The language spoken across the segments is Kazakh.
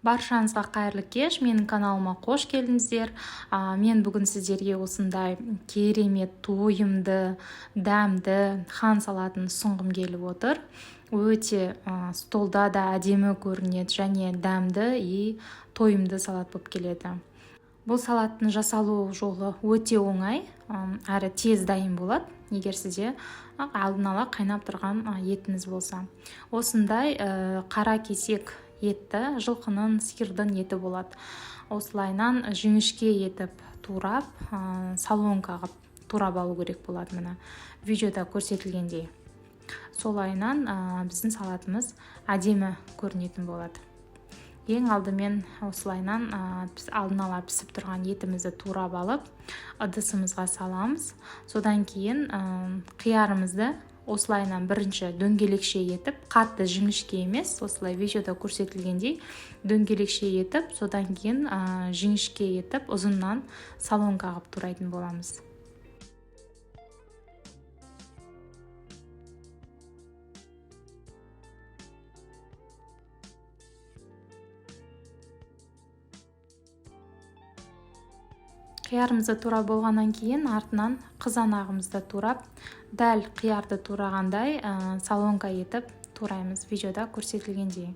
Баршаңызға қайырлы кеш, менің каналыма қош келдіңіздер. Мен бүгін сіздерге осындай керемет тойымды, дәмді хан салатын ұсынғым келіп отыр. Өте столда да әдемі көрінеді және дәмді и тойымды салат болып келеді. Бұл салаттың жасалу жолы өте оңай, әрі тез дайын болады, егер сізде алдын ала қайнап тұрған етіңіз болса. Осындай қара кесек етті, жылқының, сиырдың еті болады. Осылайынан жіңішке етіп турап, солонка қылып турап алу керек болады, мына видеода көрсетілгендей. Солайынан біздің салатымыз әдемі көрінетін болады. Ең алдымен осылайынан біз алдын ала пісіп тұрған етімізді турап алып, ыдысымызға саламыз. Содан кейін қиярымызды осылайынан бірінші дөңгелекше етіп, қатты жіңішке емес, осылай видеода көрсетілгендей дөңгелекше етіп, содан кейін жіңішке етіп ұзыннан солонка қылып турайтын боламыз. Қиярымызды турап болғаннан кейін артынан қызанағымызды турап, дәл қиярды турағандай, солонка етіп тураймыз, видеода көрсетілгендей.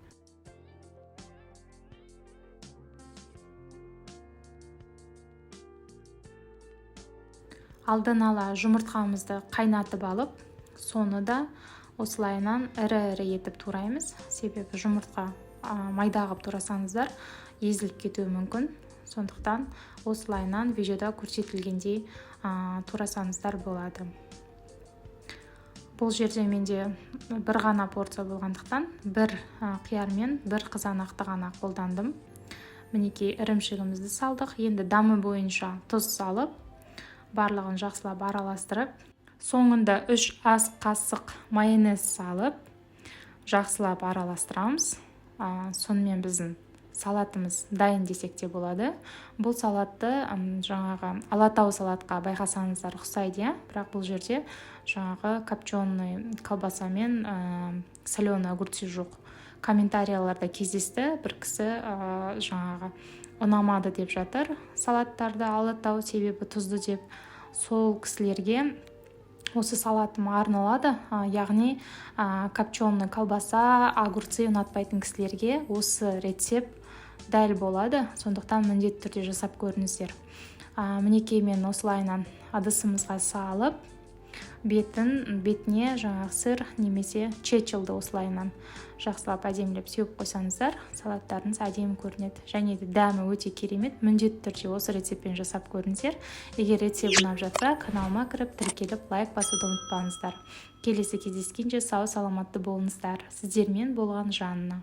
Алдын ала жұмыртқамызды қайнатып алып, соны да осылайынан ірі-ірі етіп тураймыз. Себебі жұмыртқа майда қылып турасаңыздар, езіліп кетуі мүмкін. Сондықтан осылайынан видеода көрсетілгендей, турасаңыздар болады. Бұл жерде менде бір ғана порция болғандықтан бір қияр мен бір қызанақты ғана қолдандым. Мінекей ірімшігімізді салдық. Енді дамы бойынша тұз салып, барлығын жақсылап араластырып, соңында 3 ас қасық майонез салып, жақсылап араластырамыз. Сонымен біздің салатымыз дайын десек те болады. Бұл салатты, жаңағы Алатау салатқа байқасаңыздар ұқсайды, иә? Бірақ бұл жерде жаңағы копченый колбаса мен соленый огурцы жоқ. Комментарияларда кездесті, бір кісі, жаңағы ұнамады деп жатыр салаттарды Алатау, себебі тұзды деп. Сол кісілерге осы салатым арналады, яғни, копченый колбаса, огурцы ұнатпайтын кісілерге осы рецепт дәл болады. Сондықтан міндетті түрде жасап көріңіздер. Мінекей мен осылайынан ыдысымызға салып, бетіне жаңағы сыр немесе чечилді осылайынан жақсылап әдемілеп сеуіп қойсаңыздар, салаттарыңыз әдемі көрінеді және де дәмі өте керемет. Міндетті түрде осы рецептпен жасап көріңіздер. Егер рецепт ұнап жатса, каналыма кіріп, тіркеліп, лайк басуды ұмытпаңыздар. Келесі кездескенше сау саламатты болыңыздар. Сіздермен болған Жанна.